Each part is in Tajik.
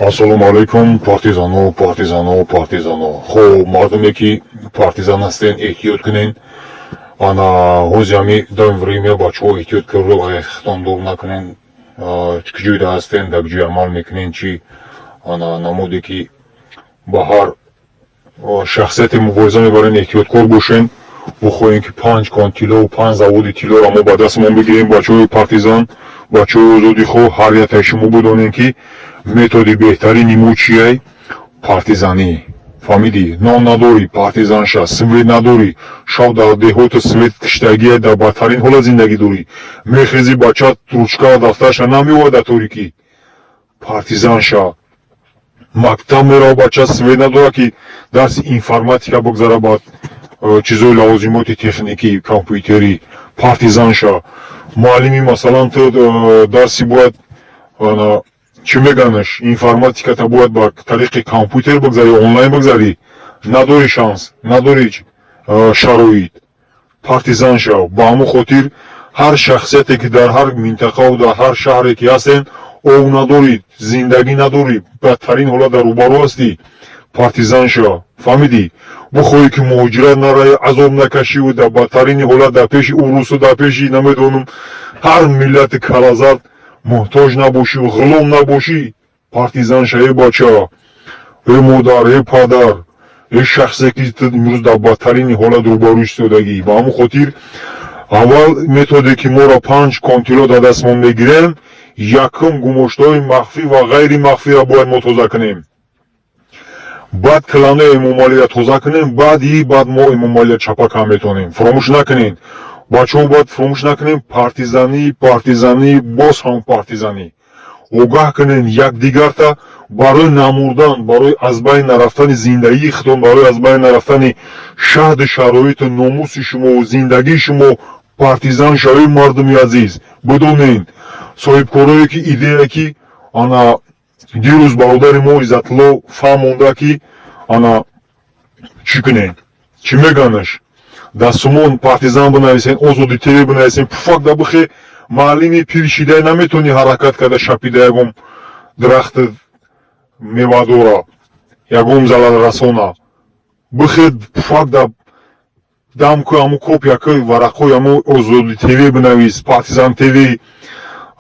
Ассалому алайкум, партизано, партизано, партизано. Хоб, мардуме ки партизан ҳастен, эҳтиёт кунен. Ана ҳози ҳами дар время, бачаҳо, эҳтиёт кунед, хитон дур накунен. Куҷоида ҳастен, дар куҷои амал мекунен, чӣ ана намуде ки ба ҳар шахсияте мубориза мебарен, эҳтиёткор бошен. Бухоҳем, ки панҷ кон тиллову панҷ заводи тиллоро мо ба дастмон бигирем, бачаҳои партизан, бачаҳои озодихоҳ, ҳар яктаи шумо бидонем, ки методи беҳтарини мо чияй? Партизанӣ. Фаҳмидӣ? Нон надорӣ, партизан ша. Свет надорӣ, шав дар деҳота свет киштагия, дар бадтарин ҳолат зиндагӣ дорӣ, мехези, бача ручка дафтарша намеовад дар торикӣ, партизан ша. Мактаб мерава, бача свет надорад, ки дарси информатика бигзара, ба чизои лавозимоти техникӣ, компютерӣ, партизан ша. Муаллими, масалан, ту дарси бояд, чӣ меганаш, информатиката бояд ба тариқи компютер бигзарӣ, онлайн бигзарӣ, надорӣ шанс, надорӣ шароит, партизан шав. Ба ҳамон хотир ҳар шахсияте ки дар ҳар минтақаву дар ҳар шаҳре ки ҳастен, ов надорӣ, зиндагӣ надорӣ, бадтарин ҳолат дар рӯбарӯ ҳастӣ, партизан ша. Фаҳмидӣ? Бухоҳӣ, ки муҳоҷират нараи, азоб накашиву дар бадтарини ҳолат дар пеши урусу дар пеши, намедонам, ҳар миллати калазард муҳтоҷ набошиву ғулом набошӣ, партизан ша. Э бача, э модар, э падар, э шахсе ки ту имрӯз дар бадтарини ҳолат рӯбарӯ истодагӣ, ба ҳамон хотир аввал методе ки моро панҷ кон тилло дар дастмон мегирем, якум гумоштаҳои махфӣ ва ғайри махфиро бояд мо тоза кунем, баъд кланои Эмомалиро тоза кунем, баъди баъд мо Эмомалиро чапа кам метавонем. Фуромӯш накунед, бачаҳо, бояд фуромӯш накунем: партизанӣ, партизанӣ, боз ҳам партизанӣ. Огаҳ кунед якдигарта барои намурдан, барои аз байн нарафтани зиндагии худтон, барои аз байн нарафтани шаҳду шароиту номуси шумову зиндагии шумо. Партизан шавед, мардуми азиз. Бидонед, соҳибкорое ки идея ки ана дирӯз бародари мо Иззатулло фаҳмонда, ки ана чӣ кунед, чӣ меганаш, дастумон партизан бинависен, Озоди ТВ бинависен, пуфак да бихе. Маълими пир шидай, наметавонӣ ҳаракат карда шапида ягон дарахти мевадора, ягон залалрасона бихе, пуфак да дам ку, ҳамун копия ку, варақҳои ҳамун Озоди ТВ бинавис, Партизан ТВ,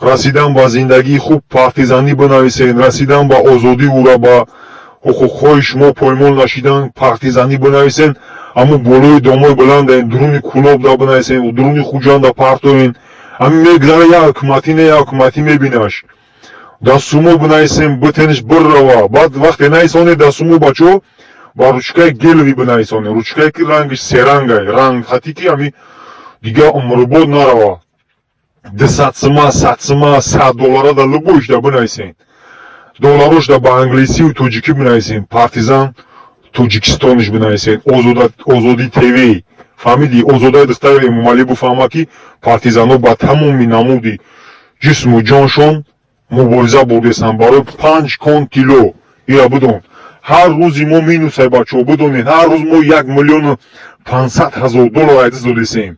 расидан ба зиндагии хуб партизанӣ бинависен, расидан ба озодӣ, ура ба ҳуқуқҳои шумо поймол нашидан партизанӣ бинависен. Ҳамун болои домои баландаен, дуруни Кулобда бинависен, дуруни Хуҷанда партоен. Ҳамин мегзара, як ҳукуматӣ не, як ҳукуматӣ мебинаш. Дастумо бинависем, битениш биррава. Баъд вақте нависонед дастумо, бачаҳо, ба ручкаи геловый бинависонед, ручкае ки рангиш серангай, ранг хатӣ, ки ҳами дига умрубод нарава. 200 сима, 100 сима, 100 доллара да любойшда бинависен, долларошда ба англисию тоҷикӣ бинависен, Партизан Тоҷикистониш бинависен, Озодӣ ТВ. Фаҳмидӣ? Озодаи духтари Эмомалӣ буфаҳма, ки партизанҳо ба тамоми намуди ҷисму ҷоншон мубориза бурдесанд барои панҷ кон тилло. Ира бидон, ҳар рӯзи мо минусай, бачаҳо, бидонед, ҳар рӯз мо 1 500 000 доллар айдиз додесем.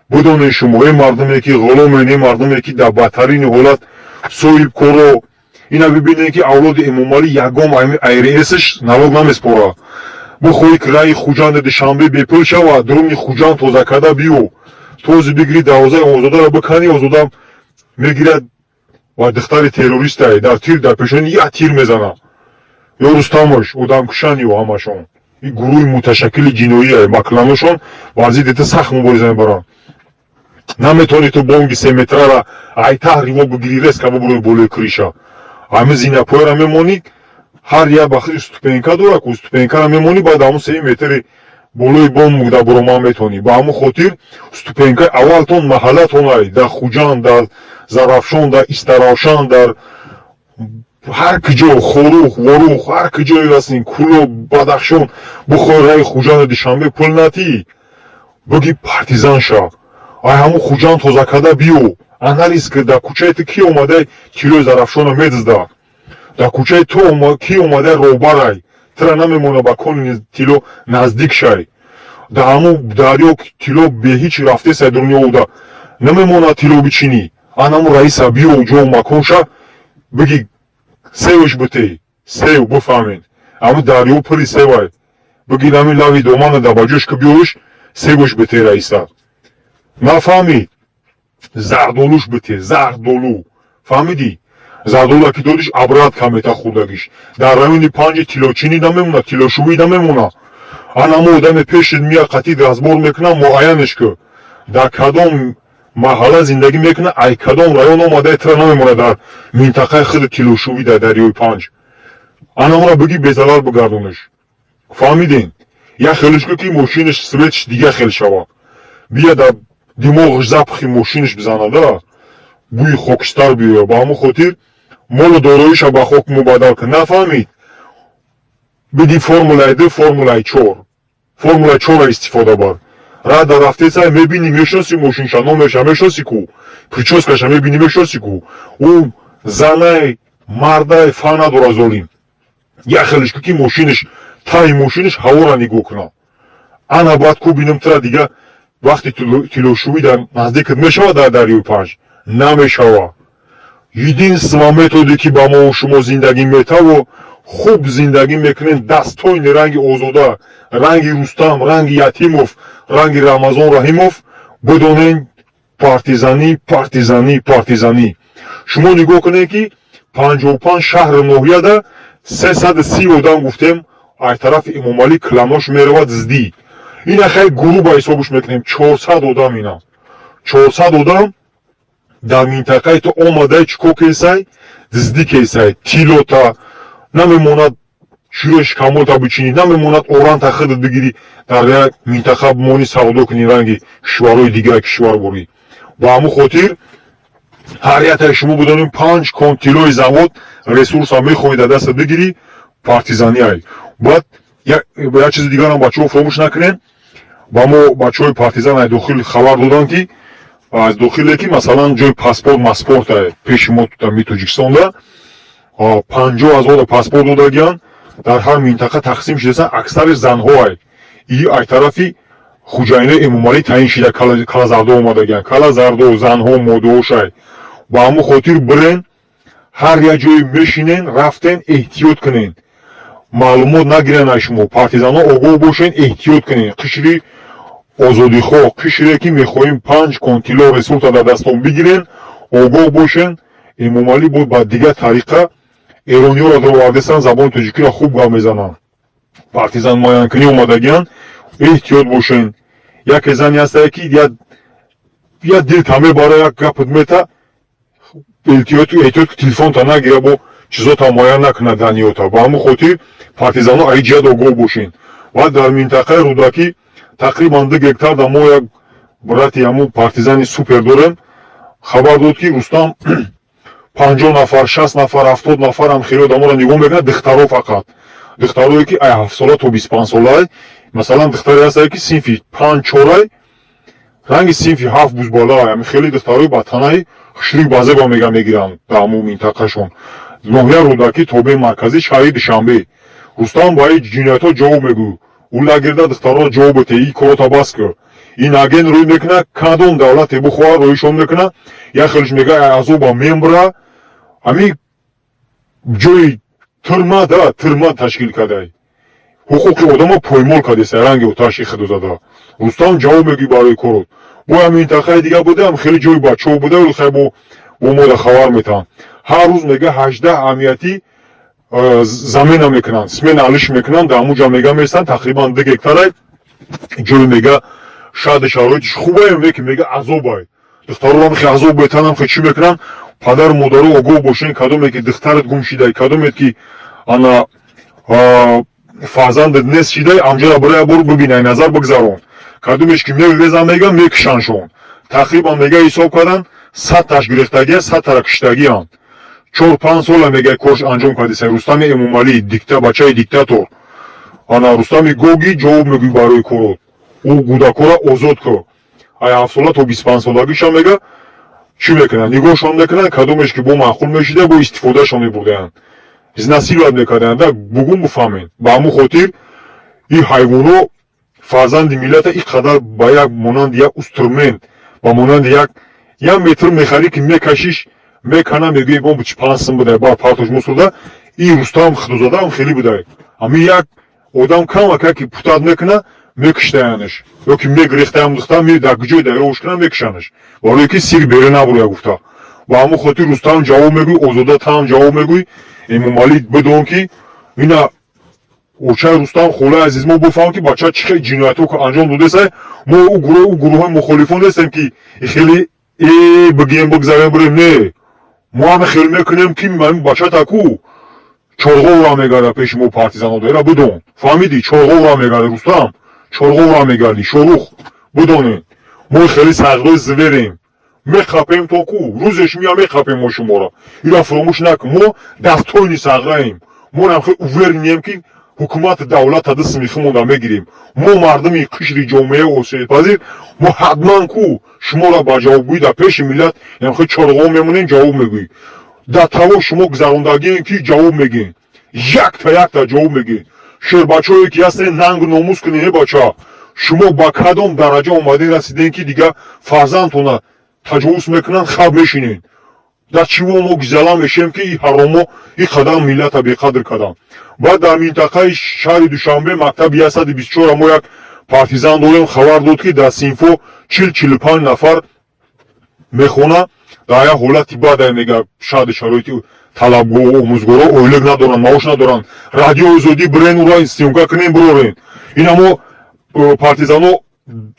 Бидонед шумо, э мардуме ки ғуломен, э мардуме ки дар бадтарини ҳолат, соҳибкоро, ина бибинед, ки авлоди Эмомалӣ ягон ИРСш налог намеспора. Бихоҳӣ, ки раи Хуҷанди Душанбе бепул шавад, дуруни Хуҷанд тоза карда биё, този бигирӣ, дарвозаи Озодаро биканӣ, Озода мегирад ва духтари террористае дар тир, дар пешони як тир мезана. Ё Рустамош одамкушан, ё ҳамашон ин гурӯҳи муташаккили ҷиноие, ба кланошон бар зидди ту сахт мубориза мебаранд. Наметавонӣ ту бонги семетрара айтаҳ риво бигирӣ, резко бубурӣ болои крыша. Ҳамин зинапояра мемонӣ, ҳар як ба худи ступенька дора ку, ступенькара мемонӣ, баъд ҳамун сеи метри болои бом да буроман метавонӣ. Ба ҳамун хотир ступенькаи аввалтон маҳаллатон ай, дар Хуҷанд, дар Зарафшон, дар Истаравшан, дар ҳар куҷо, Хорух, Ворух, ҳар куҷое ҳастин, Кулоб, Бадахшон, бухоҳи раи Хуҷанду Душанбе пул натӣ, буги партизан ша. Ай ҳамун Хуҷанд тоза карда биё, анализ кир, дар кӯчаи ту ки омадай тиллои Зарафшона медизда, дар кӯчаи ту ки омадай роҳбарай, тура намемона ба кони тилло наздик шай, дар ҳамун дарё тилло беҳеҷ рафтесай дунё, намемона тилло бичинӣ. Анамун раиса биё, ҷо макон ша, биги севш бите. Сев бифаҳмед, ҳамин дарё пури севай. Бигир, ҳамин лави домана да ба ҷош ки биёш, севош бите, раиса. Нафаҳмид? Зардолуш бите, зардолу. Фаҳмидӣ? Зардолу ки додиш, обратно мета хӯрдагиш. Дар райони панҷи тиллочинӣ намемона, тиллошувӣ намемона. Анамо одаме пешит мия, қатид разбор мекунам, муайянеш ки дар кадом маҳалла зиндагӣ мекуна, ай кадом район омада, тира намемона дар минтақаи худи тиллошувӣ, дар дарёи Панҷ. Анамора бигӣ, безалар бигардонеш. Фаҳмиден? Як хелеш ку, ки мошинаш светш дига хел шава, бия, дар димоғаш запахи мошинаш бизанада, бӯи хокистар биёя. Ба ҳамон хотир молу дороиша ба хок мубаддал кун. Нафаҳмид? Биди формулаи ду, формулаи чор, формулаи чорро истифода бар. Рада рафтесай, мебини, мешноси мошинша, номерша мешноси ку, причёскаша мебини, мешноси ку. Ӯ занай, мардай, фа надора, золим. Як хелеш ку, ки мошинаш, таи мошинаш ҳавора нигоҳ куна. Ана баъд ку бинам тира, дига вақти тиллошувӣ дар наздикат мешавад, дар дарёи Панҷ намешава. Единственный методе, ки ба мо шумо зиндагӣ метаво, хуб зиндагӣ мекунем, дастойни ранги Озода, ранги Рустам, ранги Ятимов, ранги Рамазон Раҳимов, бидонен: партизанӣ, партизанӣ, партизанӣ. Шумо нигоҳ кунед, ки 55 шаҳру ноҳияда 330 одам гуфтем, ай тарафи Эмомалӣ кланош меравад зиддӣ. Ина хай гурӯҳ ҳисобш мекунем, 400 одам. Ина 400 одам дар минтақаи ту омадай, чӣ кор кесай? Диздӣ кесай. Тиллота намемонад, шӯрои шикамолта бичинӣ намемонад, оранта худат бигирӣ, дар як минтақа бимонӣ, савдо кунӣ, ранги кишварҳои дигар кишвар бурӣ. Ба ҳамун хотир ҳар яктаи шумо бидонем, панҷ кон тиллои завод ресурса мехоҳӣ дар дастат бигирӣ, партизаниай. Баъд як чизи дигарам, бачаҳо, фаромӯш накунем. Ба мо бачаҳои партизан ай дохил хабар доданд, ки аз дохиле, ки масалан ҷои паспорт маспорта пеши мо ми Тоҷикистонда 50 000 паспорт додагиянд, дар ҳар минтақа тақсим шудасан, аксари занҳоай. И ай тарафи хуҷайнаи Эмомалӣ таъин шида, калазардо омадагиянд, калазардо занҳо модоошай. Ба ҳамон хотир бирен, ҳар як ҷое мешинен, рафтен, эҳтиёт кунен, маълумот нагирен аз шумо. Партизанҳо, огоҳ бошен, эҳтиёт кунен. Қишри озодихоҳ, қишре ки мехоҳем панҷ кон тилло ресурса дар дастон бигирен, огоҳ бошен. Эмомалӣ буд ба дигар тариқа эрониёро даровардесан, забони тоҷикиро хуб гап мезананд, партизан муайянкунӣ омадагиянд. Эҳтиёт бошен. Яке зане ҳастае, ки як дилта мебара, як гапат мета, эҳтиёт, телефонта нагира, бо чизота муайян накунад даниёта. Ба ҳамон хотир партизанҳо аи ҷиҳат огоҳ бошен. Ва дар минтақаи Рӯдакӣ тақрибан 2 гектар да мо як брати ҳамун партизани супер дорем, хабар дод, ки Рустам, 50 нафар, 60 нафар, 70 нафар ҳам хеле одаморо нигоҳ мекунад. Духтаро, фақат духтарое, ки ай 7 сола то 25 солаай. Масалан, духтаре ҳастае, ки синфи панҷ чорай, ранги синфи ҳафт бузбалаай. Ами хеле духтарои ба танаи хушрӯй базеба мега мегиранд дар ҳамун минтақашон. Ноҳия Рӯдакӣ, тобеи марказӣ, шаҳри Душанбе. Рустам ба ин ҷиноятҳо ҷавоб мегӯ. Ӯ лагерда духтарро ҷавоб бите, ин корото бас кӯ. Ин агент рӯй мекунад, кадом давлате бихоҳад, рӯишон мекунад. Як хелш мега, азоба мембра, ҳами ҷои тюрьма да тюрьма ташкил кардай, ҳуқуқи одама поймол кардеса, ранги оташи худо зада. Рустам, ҷавоб мегӯй барои корот. Бо ҳам минтақаи дига будаам, хеле ҷои бачаҳо буда, хай бо мода хабар метаҳанд. Ҳар рӯз мега 18 амниятӣ замена мекунанд, смена алиш мекунанд, дар ҳамун ҷо мега местанд, тақрибан 2 гектарай ҷои. Мега шаҳди шароитиш хубае, ки мега азобай, духтарорам хе азоб метанам, хе чӣ мекунанд. Падару модаро, огоҳ бошен, кадоме ки духтарат гум шидай, кадоме ки ана фарзандат нест шидай, амҷода бира, як бор бибинай, назар бигзарон. Кадомеш ки мегрезан, мега мекушаншон. Тақрибан мега ҳисоб кардан, 100 таш гирифтагия, 100 тара куштагианд. 4-5 сола мега корш анҷом кардиса Рустами Эмомалӣ, дикта бачаи диктатор. Ана Рустами Гоги, ҷавоб мегӯй барои корот. Ӯ кӯдакора озод кӯ, ай 7 сола то 25 солагиша. Мега чӣ мекунанд? Нигоҳшон мекунанд, кадомеш ки бо маъқул мешида, бо истифодашон мебурдаянд, изнасиловать мекардаянд. Да бугун буфаҳмед. Ба ҳамун хотир ин ҳайвоно фарзанди миллата ин қадар ба як монанди як инструмент, ба монанди як метр мехарӣ, ки мекашиш, мекана, мегӯи бо чи 5 сум буда, ба партош мусурда. И Рустам Худозодаам хеле будай. Ҳамин як одам камака ки путат мекуна, мекуштаянаш ё ки мегирехтаям, духта дар куҷои дайровш кунам, мекушанаш, барое ки сир бере набуроя гуфта. Ба ҳамон хотир, Рустам, ҷавоб мегӯй, Озода таам ҷавоб мегӯй, Эмомалӣ бидон ки ина очаи Рустам, холаи азиз мо, бифаҳм ки бача чӣ хел ҷиноятҳо анҷом додеса. Мо ӯ гурӯҳҳои мухолифон нестем, ки хеле э бигем, бигзарем, бирем. Не, мо ҳаме хел мекунем, ки бача таку чорғовра мегарда пеши мо, партизано дера бидон. Фаҳмидӣ? Чорғовра мегарда, Рустам, чорғовра мегарди, Шорух, бидонед, мо хеле сағрои зверем, мехапем то ку рӯзеш мия, мехапем мо шуморо. Ира фуромӯш накун, мо дастойни сағраем. Мо намхел уверен ем, ки ҳукумати давлата дасти михимонда мегирем. Мо мардуми қишри ҷомеаи осебпазир, мо ҳатман ку шуморо ба ҷавобгӯӣ дар пеши миллат ямхел чорғо мемонем, ҷавоб мегӯӣ. Дар таво шумо гузарондагием, ки ҷавоб мегӯем, якта якта ҷавоб мегӯем. Шербачаое ки ҳастен, нангу номус кунем. Е бача, шумо ба кадом дараҷа омаден, расидем, ки дигар фарзандтона таҷовуз мекунанд, хаб мешинед? Дар чиво мо гизала мешем, ки и ҳаромо и қадар миллата беқадр карданд? Баъд дар минтақаи шаҳри Душанбе, мактаби 124, мо як партизан дорем, хабар дод, ки дар синфо 40-45 нафар мехона, дар як ҳолати бадай, мега, шаҳри шароити талабгоҳ, омӯзгоро ойлик надоранд, маош надоранд. Радиои Озодӣ, бирен, ура съёмка кунем, бирорен. Ина мо партизано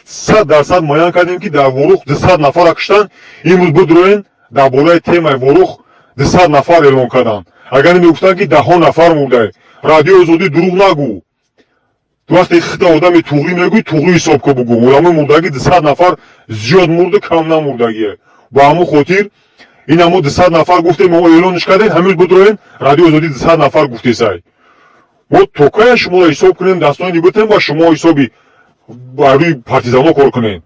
100% муайян кардем, ки дар Ворух 200 нафара куштанд. Имрӯз бидроен, дар бораи темаи Ворух 200 нафар эълон карданд. Агар мегуфтанд, ки даҳҳо нафар мурда. Радиои Озодӣ, дурӯғ нагӯ. Ту вақте хита одами туғрӣ мегӯй, туғрӣ ҳисоб ку, бугӯ, одамои мурдагӣ 200 нафар зиёд мурду, кам намурдагие. Ба ҳамон хотир ина мо 200 нафар гуфтем, мо эълонш кардем. Ҳамин бидроен, Радиои Озодӣ 200 нафар гуфтесай. Мо то кая шуморо ҳисоб кунем, дастони битем ба шумо ҳисоби рӯи партизано кор кунем?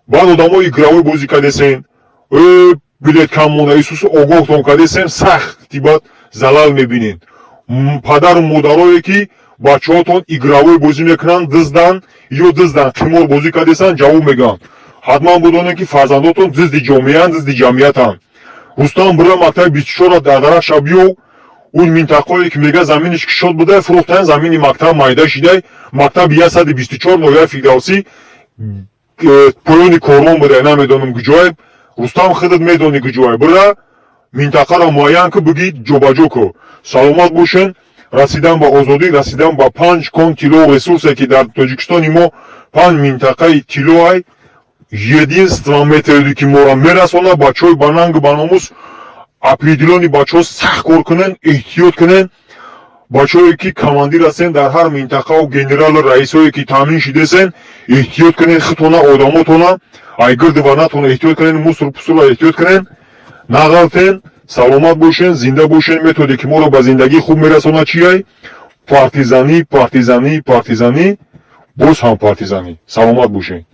Баъд одамои игровой бозӣ кардесен, билет кам монда, исусу огоҳтон кардесем, сахти бад залал мебинед. Падару модарое ки бачаҳотон игровой бозӣ мекунанд, диздан ё диздан, қимор бозӣ кардесанд, ҷавоб мегӯянд. Ҳатман бидонед, ки фарзандотон зидди ҷомеаанд, зидди ҷамъиятанд. Рустам, бира, мактаби 24-ра дар дарахша биёв. Он минтақое ки мега заминиш кишод буда, фурӯхтан, замини мактаб майда шидай. Мактаби 124, ноҳияи Фирдавсӣ, поёни корвон буда, намедонам куҷое. Рустам, худат медонӣ куҷое. Бира, минтақаро муайян ку, бугӣ, ҷобаҷо ку. Саломат бошен. Расидан ба озодӣ, расидан ба панҷ кон тилло, ресурсе ки дар Тоҷикистони мо панҷ минтақаи тиллоай, единство методе ки моро мерасонад. Бачаҳои ба нангу ба номус, определённый бачаҳо сахт кор кунен, эҳтиёт кунен. Бачаҳое ки командир ҳастен дар ҳар минтақаву генералу раисое ки таъмин шидесен, эҳтиёт кунен худтона, одамотона, ай гирди ванатона эҳтиёт кунен, мусор пусурро эҳтиёт кунен, нағалтен. Саломат бошен, зинда бошен. Методе ки моро ба зиндагии хуб мерасонад чиай? Партизанӣ, партизанӣ, партизанӣ, боз ҳам партизанӣ. Саломат бошен.